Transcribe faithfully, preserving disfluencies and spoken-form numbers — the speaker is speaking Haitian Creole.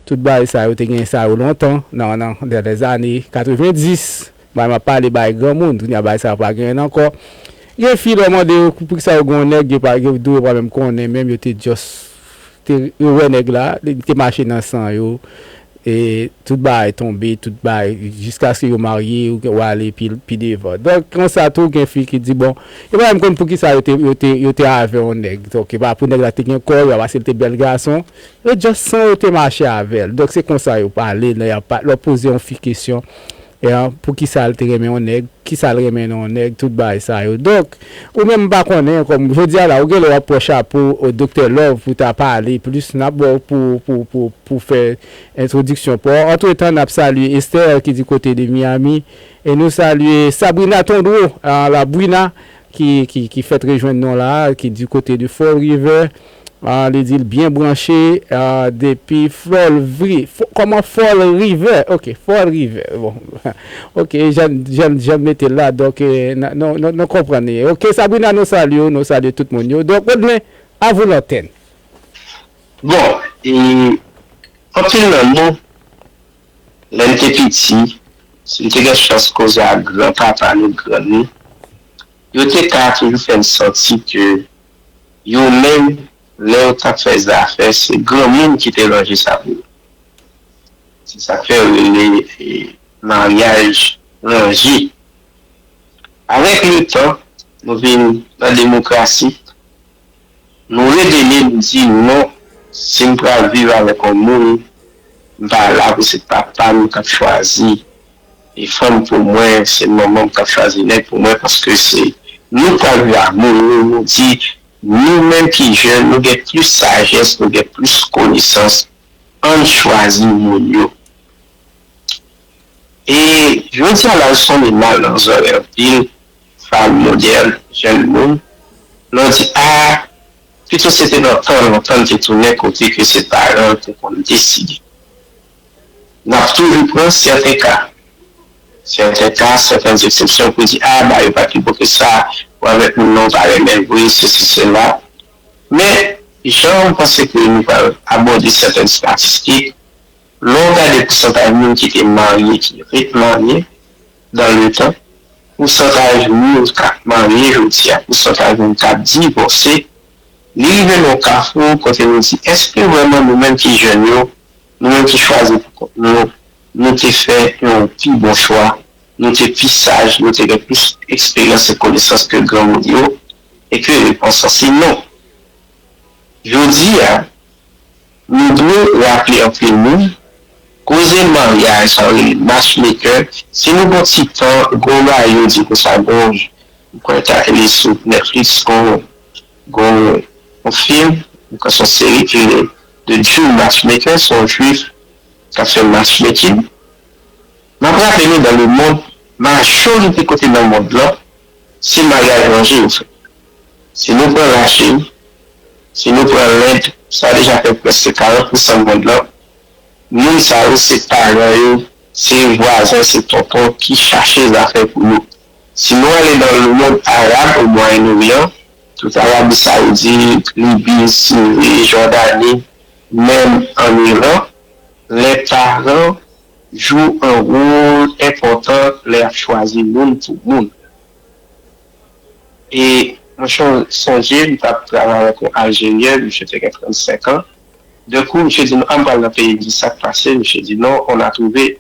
Tout bagay sa yo te gen sa yo lontan, nan, nan, nan lèzane katrevendis. Bagay m ap pale bagay granmoun, kounye a bagay sa yo pa genyen ankò. Gen fi lè w mande yo pou, poukisa yo gen yon nèg, yo pa, yo di w yo pa menm konnen, menm yo te just, te, yo wè nèg la, li te mache nan san yo. E tout bagay tonbe, tout bagay, jiskaske yo marye, ou, ou ale pi, pi devan. Donk, konsa tou, gen fi ki di, bon, yo pa menm konn poukisa yo te, yo te, yo te avè yon nèg. Donk, e pa pou nèg la te gen kò, yo pa paske l te bèl gason. Yo just san yo te mache avè l. Donk, se konsa yo pale, lè y ap pa, lè w poze yon fi kesyon, e, an, poukisa l te renmen yon nèg, kisa l renmen nan yon nèg, tout bagay sa yo. Donk, ou menm m pa konnen, kòm jodi a la, ou gen lè w ap pran chapo, o, Doktè Love pou ta pale plis, n ap ba w pou, pou, pou, pou fè entwodiksyon pa w. Antretan, n ap salye Esther ki di kote de Miami, e nou salye Sabrina Tondreau, a, la Brina, ki, ki, ki fèt rejwenn nou la, ki di kote de Fall River. A, li di l byen branche, a, depi Fall Vri-, Fo-, kòman Fall River? Ok, Fall River. Bon. Ok, jan, jan, jan mete l la, donk, e, n-, nou, nou, nou konprann li. Ok, Sabrina, nou salye w, nou salye tout moun yo. Donk, Rodlen, a vous l'antenne. Bon, e, anpil nan nou, lè n te piti, si n te gen chans koze ak granpapa nou, grann nou, yo te ka toujou fè n santi ke yo menm, lè yo t ap fè zafè, se granmoun ki te ranje sa pou yo. Se sa k fè yo rele, e, maryaj ranje. Avèk letan, nou vin nan demokrasi, nou rebele, nou di non, si m pral viv avèk yon moun, m pa la pou se papa m k ap chwazi e fanm pou mwen, se manman m k ap chwazi nèg pou mwen, paske se nou k pral viv ak moun, nou, nou di, nou menm ki jèn, nou gen plis sajès, nou gen plis konesans, ann chwazi moun yo. E jodi a la, l sonnen mal nan zòrèy anpil fanm modèn, jèn moun, lè w di, a, pito se te nan tan lontan l te tounen kote ke se paran l te konn deside. N ap toujou pran sèten ka. Sèten ka, sèten eksepsyon pou di, a, ba yo pa pi bon ke sa, ou avèk moun nan, ou pa renmen l vre, sesi, sela. Men, jan m panse ke nou pral abòde sèten estatistik, lè w gade pousantaj moun ki te marye, ki ret marye, dan le tan, pousantaj moun k ap marye jodi a, pousantaj moun k ap divòse, li rive nan yon kafou kote nou di, èske vrèman nou menm ki jèn yo, nou menm ki chwazi pou kont nou, nou te fè yon pi bon chwa, nou te pi saj, nou te gen plis eksperyans e konesans ke granmoun yo, e ke repons lan se non. Jodi a, nou dwe raple anpil moun, koze maryaj, sa yo rele matchmaker, si nou gon ti tan, gon bagay yo di konsa, gon, m kwè ta rele sou Netflix, gon, gon, yon fim, m kwè se yon seri ki rele The Jew Matchmaker, se yon jwif k ap fè matchmaking. M ap raple nou, dans le monde, majorite kote nan mond lan, se maryaj ranje yo fè. Si nou pran Lachin, si nou pran Lend, sa deja fè prèske karant pousan mond lan, moun sa yo se paran yo, se vwazen, se tonton ki chache zafè pou yo. Si nou ale dans le monde arabe, au Moyen-Orient, tout Arabi Saoudit, Libi, Siri, Jòdani, menm an Iran, lè paran jwe yon wòl enpòtan lè y ap chwazi moun pou moun. E mwen sonje m t ap travay avèk yon Aljeryen, misye te gen trannsenk an. D'un coup, misye di m, a, m pral nan peyi m, di sa k pase, misye di non, on a trouvé